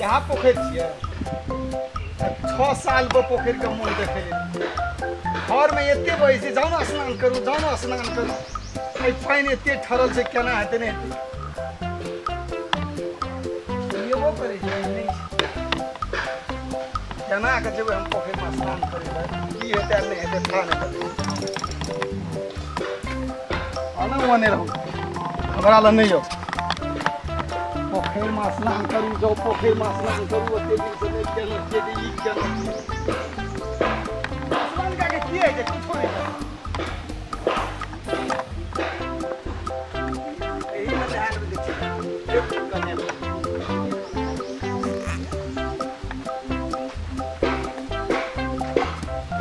यहाँ पोखरि छियै 6 साल पर पोखरि के मुँह देखै घरमे एते बहै छै, जाउ ने स्नान करू, जाउ ने स्नान करू। एहि पानि एते ठरल छै, केना हेतै नहि हेतै। पियबो करै छै नहि छै। केना कऽ जेबै हम पोखरिमे स्नान करै लए? की हेतै आ नहि हेतै थाह नहि पड़ै। आना ओने रहू, हमरा लग नहि यौ। पोखरिमे स्नान करू, जाउ पोखरिमे स्नान करू। ओते दिनसँ नहि केलहुँ छियै तऽ ई केलहुँ छियै। स्नान कए कऽ की होइ छै? किछो नहि छै। एहिमे नहा लेबै तऽ ठीक। एक कने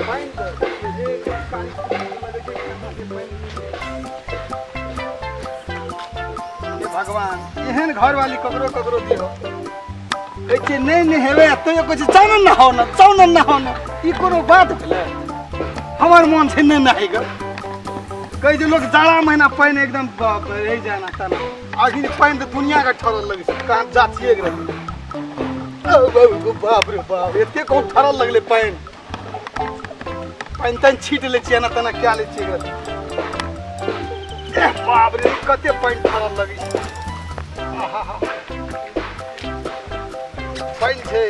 पानि तऽ एक काली लगै छै, केना के पानि। हे भगवान, एहन घरवाली ककरो ककरो दिहो। कहै छियै नहि नहेबै आ तैयो कहै छै जाउ ने नहाउ ने, जाउ ने नहाउ ने। ई कोनो बात भेलै? हमर मोन छै नहि नहाइके। कहै छै लोक जाड़ा महीना पानि एकदम रहि जाय ना तेना। आखिर पानि तऽ दुनियाके ठरल लगै छै, कहाँ जाचिए के रहै। बाप रे बाप, एते कहूँ ठरल लगलै पानि। पानि तानि छीट लै छियै, एना तेना कए लै छियै। एह बाप रे, कते पानि ठरल लगै छै। आहा, पानि छै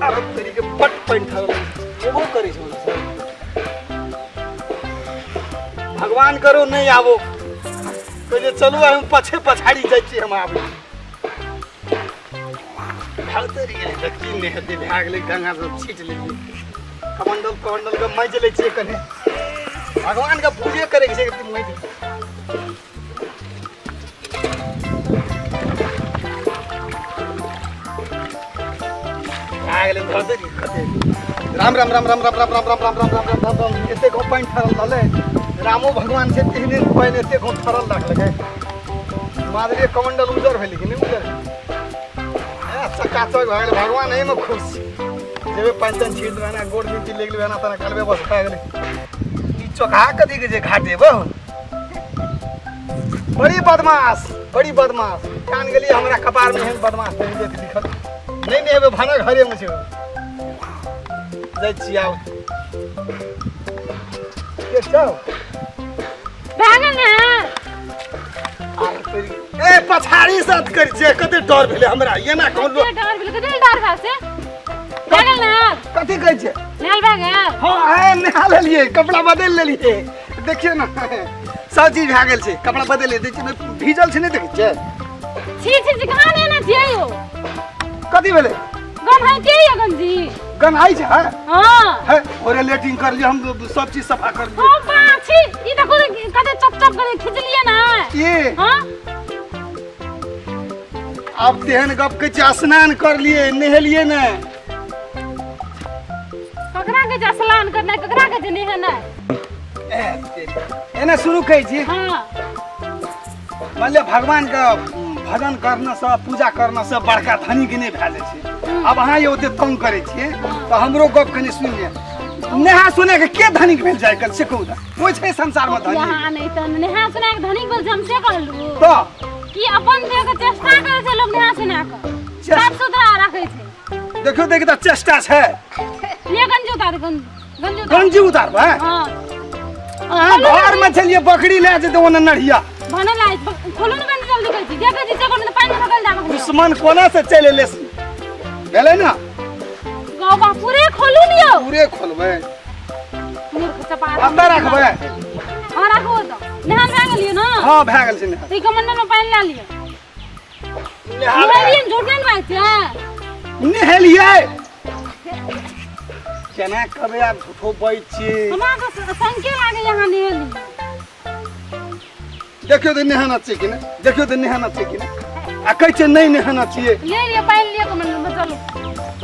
अरब तरीके, बड पानि ठरल लगै छै। एबो करै छै ओना सब। भगवान करो नहि आबो। कहै छै चलू, हम पछे पछाड़ी जाइ छी, हम आबै छी। भागते रहियै तऽ की नहि हेतै, भए गेलै। गंगा सब छीट लेलियै, कमंडल कमंडल के माजि लै छियै कने। भगवानके पूजे करैके छै कि माजि भए गेलै। धऽ दे कते। राम राम राम राम राम राम राम राम राम राम राम राम राम राम। एते गाँव पानि ठरल रहलै। रामो भगवान छै तेहने पानि एते गाँव ठरल रखलकै। मादरे कमंडल उजर भेलै कि नहि उजर? ए चकाचक भए गेलै। भगवान एहिमे खुश छै। जेबै पानि तानि छीट देबै ना, गोड़ मिट्टी लागि लेबै ना तेना करबै, बस भए गेलै। ई चोखा कथी के जे घाटे बो बड़ी बदमाश, बड़ी बदमाश। जान गेलियै, हमरा कपारमे एहन बदमाश नहि जेत लिखल। नहि नहि हेबै, भाना घरेमे छै। जाइ छी आब के छौ? भए गेल ने? ए पछाड़ी से अत करै छियै, कते डर भेलै हमरा एना कहलो। कते डर भेल, कते डर भेल से भए गेल ने? कथी कहै छियै? नहायल भए गेल? हँ, ए नहा लेलियै, कपड़ा बदलि लेलियै। देखियौ ने, सब चीज भए गेल छै। कपड़ा बदलि लेलियै, देखियौ ने, भीजल छै, नहि देखै छियै? छी छी छी, कहाँ नेने छियै यौ? कथी भेलै? गन्हाइते यौ गंजी। गन्हाइ छै? है? हाँ। है, ओरे लेटिंग कर लियै हम, सब चीज सफा कर लियै। हम बाछी ई देखो कते चप चप करे खिचलियै ना। की? हाँ। आब तेहन गप कहै छियै, स्नान कर लियै, नहेलियै ने। ककरा के जे स्नान करनाइ, ककरा के जे नहेनाइ? एना शुरू कहै छी। हाँ। मान लिअ भगवानके भजन करना से, पूजा करना से बड़का धनिक नहि भए जाइ छै। आब अहाँ ये ओते तंग करै छियै तऽ हमरो गप कनि सुनि लिअ। नेहा सुने के के धनिक भेल जाइ कल से कहू तऽ? कोइ छै संसारमे धनिक? यहाँ नहि तऽ नेहा सुना के धनिक भेल छै, हम से कहलू तऽ कि अपन देह के चेष्टा करै छै लोक। नेहा सुना के साफ सुथरा राखै छै। देखियौ, देख तऽ चेष्टा छै। ले गंजी उतार, गंजी उतार। गंजी उतारबै? हाँ। अहाँ घरमे छलियै, बकरी लए जेतै ओने नढ़िया। बनल आइ खोलू ने गंजी, जल्दी कहै छी। जे कहै छी से करू, पानि धकल जाब। दुश्मन कोना से चलि एलै भेलै ने? गौ बा, पूरे खोलू ने यौ। पूरे खोलबै। मूर्ख चपार। कतऽ राखबै? हाँ, राखू तऽ। नहान भए गेलियै ने? हाँ, भए गेल छै नहा। ई कमंडल में पानि लए लिअ। नहा नहेलियै ने, झूठ नहि ने बाजै छियै? नहेलियै। केना कहबै आब, झूठो बैठ छियै। हमरा तऽ शंके लागैए अहाँ नहेलियै। देखियौ तऽ नहाना छै कि नहि, देखियौ तऽ नहाना छै कि नहि, आ कहै छै नहि नहाना छियै। ले लिअ पानि, लिअ कमंडल में, चलू।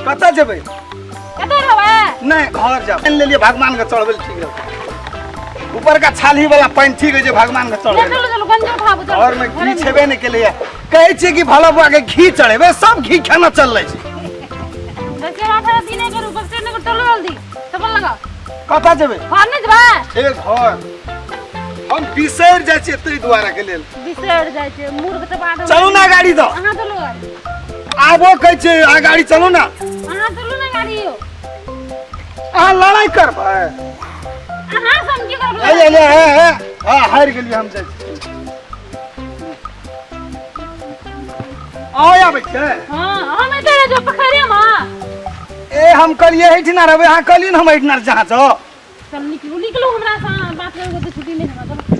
कतऽ जेबै? कतऽ रहबै? नहि, घर जाब। पानि लेलियै, भगवान के चढ़बै लए ठीक रहतै। ऊपरका छाली वाला पानि ठीक होइ छै भगवान के चढ़बै। चलू चलू, गंजी उठाबू, चलू। घर में घी छेबे नहि केलैया। कहै छियै कि भला बुआ के घी चढ़ेबै, सब घी खाना चललै छै। बच्चे माथा दिने करू, बच्चे ने, चलू जल्दी, चप्पल लगाओ। कतऽ जेबै? घर नहि जेबै? ए घर हम बिसरि जाइ छियै ताहि दुआरे के लेल। बिसरि जाइ छै मूर्ख तऽ बाद। चलू ना गाड़ी दऽ। अहाँ चलू गाड़ी। आबो कहै छै आ गाड़ी चलू ना। अहाँ चलू ना गाड़ी यौ। अहाँ लड़ाइ करबै? अहाँ सब की करबै? ए ए ए ए हँ, हारि गेलियै हम, जाइ छी। आउ, आबै छै। हँ, हम एतऽ रह जो पोखरिमे। ए, हम कहलियै एहिठिना रहबै, अहाँ कहलियै ने हम एहिठिना जहाँ जाउ। चल निकलू, निकलू, हमरा से बात करबै तऽ छुट्टी नहि हमरा। चलू।